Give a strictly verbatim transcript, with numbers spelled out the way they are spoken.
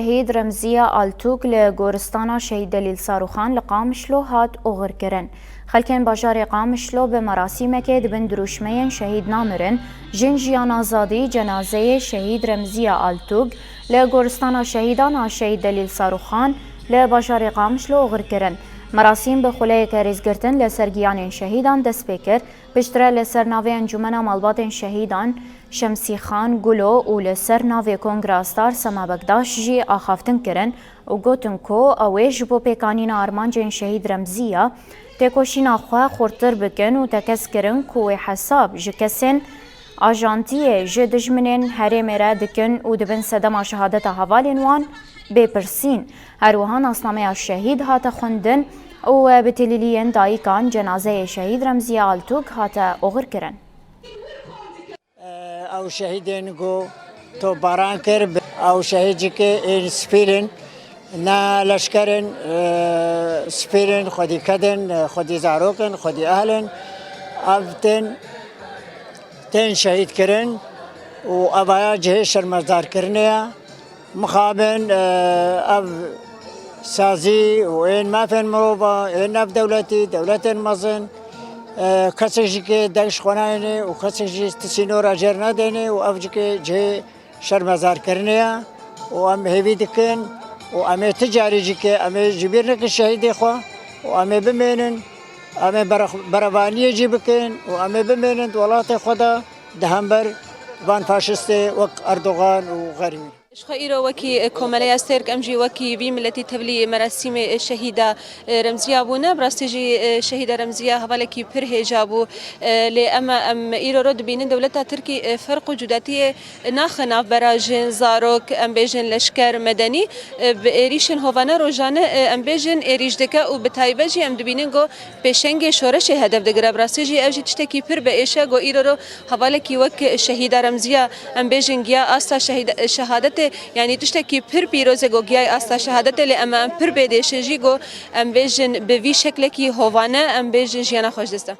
Şehîd Remziye Altûk li goristana Şehîd Delîl Sarûxan li Qamişlo hat oxirkirin. Xelkên bajarê Qamişlo bi merasîmekê di bin dirûşmeyên Şehîd Namirin, Jin Jiyan Azadî, cenazeyê Şehîd Remziye Altûk li goristana şehîdan a Şehîd Delîl Sarûxan li bajarê Qamişlo oxirkirin. Merasîm bi xuleyeke rêzgirtin li ser giyanên şehîdan dest pê kir. Piştre li ser navê Encûmena Malbatên Şehîdan Şemsîxan Gulo û li ser navê Kongra Star Sema Bekdaş jî axaftin kirin û gotin ku ew ê ji bo pêkanîna armancên Şehîd Remziya têkoşîna xwe xurtir bikin û tekez kirin ku wê hesab ji kesên ajantiyê ji dijminên herêmê re dikin û dibin sedema şehadeta hevalên wan bê pirsîn. Her wiha nasnameya şehîd hate xwendin û bi tilîliyên dayikan cenazeyê Şehîd Remziye Altûk hate oxirkirin. Ew şehîdên ku topbaran kir, ew şehîdcikê ên spîr in, ne leşker in, spîr in, xwedî ked in, xwedî zarok in, xwedî ehl in. Ev tên, tên şehîd kirin û evaya cihê şermezarkirinê ye. Mixabin ev sazî û ên mafên mirova, ên navdewletî, dewletên mezin, kesek jî ke deng ji xwe nayêne û kesek jî ti sînora jêr nadêne û ev jî ke cihê şermezarkirinê ye û em hêvî dikin û em ê ti carî jî ke em ê ji bîr nekin şehîdê xwe û em ê bimênin, em ê bere-, berevaniyê jî bikin û em ê bimênin di welatê xwe de di hember van faşistê wek Erdogan û xerî. Ji xwe îro wekî Komeleya Sêrk em jî wekî vî miletî tevlî merasîmê şehîda Remziya bûne. Bi rastî jî şehîda Remziya hevalekî pir hêja bû. Lê ema em îro ro dibînin dewleta Tirkî ferq û cudatiyê naxe navbera jin, zarok, em bêjin leşker, medenî bi êrîşên hovane rojane em bêjin êrîş dike û bi taybet jî em dibînin ku pêşengê şoreşê hedef digire. Bi rastî jî ev jî tiştekî pir bi êş e ku îro ro hevalekî wek şehîda Remziya em bêjin giya asta şehîd-, şehadetê, yanî tiştekî pir pîroz e ku giyay asta şehadetê, lê ema em pir bêdêş in jî ku em bêjin bi vî şeklekî hovane em bêjin jiyana xwe ji dest da.